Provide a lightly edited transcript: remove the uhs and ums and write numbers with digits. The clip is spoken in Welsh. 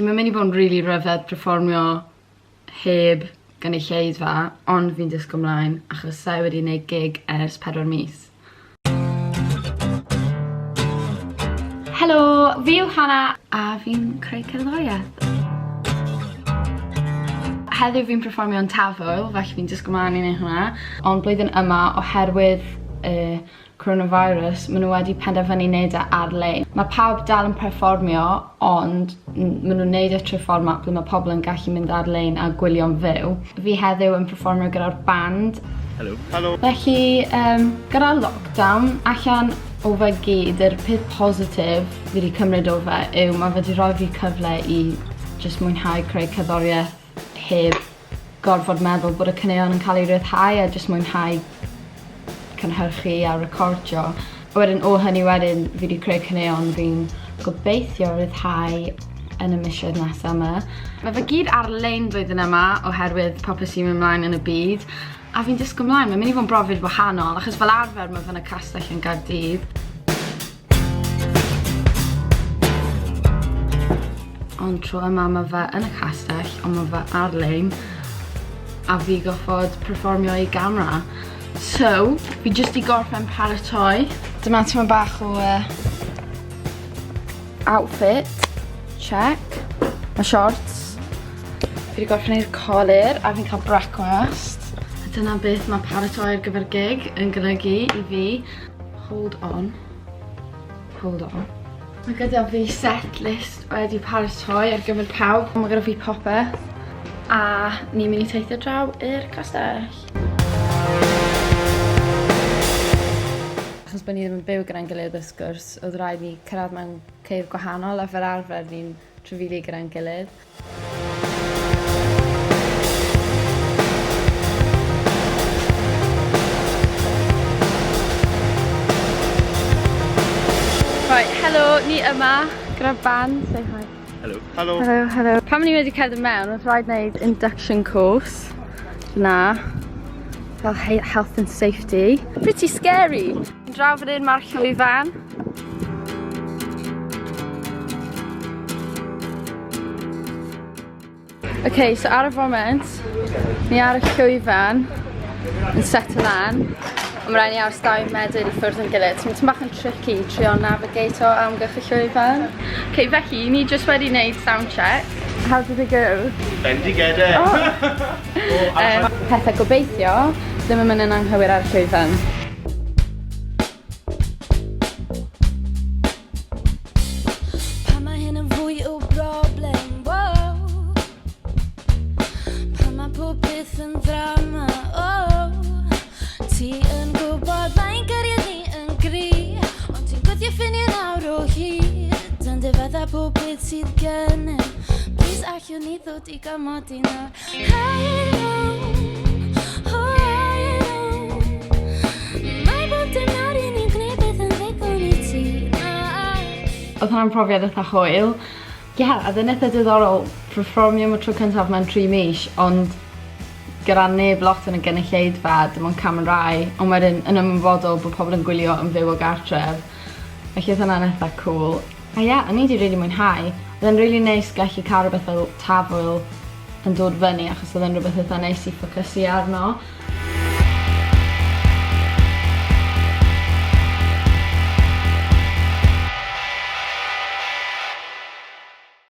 Mae'n mynd i fod yn rili ryfedd perfformio heb gynulleidfa ond fi'n disgwyl mlaen achos sai wedi neud gig ers pedwar mis. Helo, fi yw Hannah a fi'n creu cerddoriaeth. Heddiw fi'n perfformio yn Tafwyl felly fi'n disgwyl mlaen i neud hwnna. Ond blwyddyn yma oherwydd y coronavirus ma' n'w wedi penderfynu neud e ar-lein. Ma' pawb dal yn perfformio ond n- ma' nw'n neud e trwy fformat ble ma' pobol yn gallu mynd ar-lein a gwylio'n fyw. Fi heddiw yn perfformio gyda'r band. Helo. Helo. Felly yym gyda lockdown allan o fe gyd yr peth positif fi 'di cymryd o fe yw ma' fe 'di roi fi cyfle i jyst mwynhau creu cerddorieth heb gorfod meddwl bod y caneuon yn cael eu rhyddhau a jyst mwynhau cynhyrchu a recordio. A wedyn o hynny wedyn fi 'di creu caneuon fi'n gobeithio ryddhau yn y misoedd nesa 'ma. Ma' fe gyd ar-lein flwyddyn yma oherwydd popeth sy'n mynd mlaen yn y byd a fi'n disgwyl mlaen. Mae'n mynd i fod yn brofiad wahanol achos fel arfer ma' fe yn y castell yn Gaerdydd. Ond tro yma ma' fe yn y castell ond ma' fe ar-lein a fi goffod perfformio i gamera. So, fi jyst 'di gorffen paratoi. Dyma tymed bach o yy outfit check. Ma' shorts. Fi 'di gorffen neud colur a fi'n ca'l brecwast. A dyna beth ma' paratoi ar gyfer gig yn golygu i fi. Hold on. Hold on. Mae gyda fi set list wedi paratoi ar gyfer pawb. Mae gyda fi popeth. A ni'n mynd i teithio draw i'r castell. Achos bod ni ddim yn byw gyda'n gilydd wrth gwrs, oedd rhaid ni cyrraedd mewn ceir gwahanol a fel arfer ni'n trafeilio gyda'n gilydd. Right, helo, ni yma gyda'r band. Say hi. Helo. Helo. Helo, helo. Pan o'n i wedi cerdded mewn, oedd rhaid wneud induction course. Na. Fel health and safety. Pretty scary. Draw fan hyn mae'r llwyfan. Ok, so ar y foment, ni ar y llwyfan, yn set lan, ond mae rhaid ni aros 2 medr i ffwrdd o'n gilydd, so mae'n tipyn bach yn tricky trio navigato amgylch y llwyfan. Ok, felly, ni jyst wedi wneud sound check. How did it go? Bendigedig! Oh. Pethau gobeithio ddim yn mynd yn anghywir ar y llwyfan. Pan mae hyn yn fwy o broblem, wow. Pan mae pob peth yn ddrama, oh. Ti yn gwybod mae'n gyrraedd ni yn gry, ond ti'n gwthio ffiniau nawr o hyd. Yn difetha pob peth sydd gennym. Please allwn ni ddod i gymodi nawr. Oedd hwnna'n profiad eitha hwyl. Ie, oedd e'n eitha diddorol perfformio am y tro cyntaf mewn tri mis, ond gyda neb lot yn y gynulleidfa, dim ond camerâu, ond wedyn yn ymwybodol bod pobl yn gwylio yn fyw o gartref. Felly oedd hwnna'n eitha cŵl. A ie, o'n i 'di rili mwynhau. Oedd e'n rili neis gallu cael rhywbeth fel Tafwyl yn dod fyny achos oedd e'n rhywbeth eitha neis i ffocysu arno.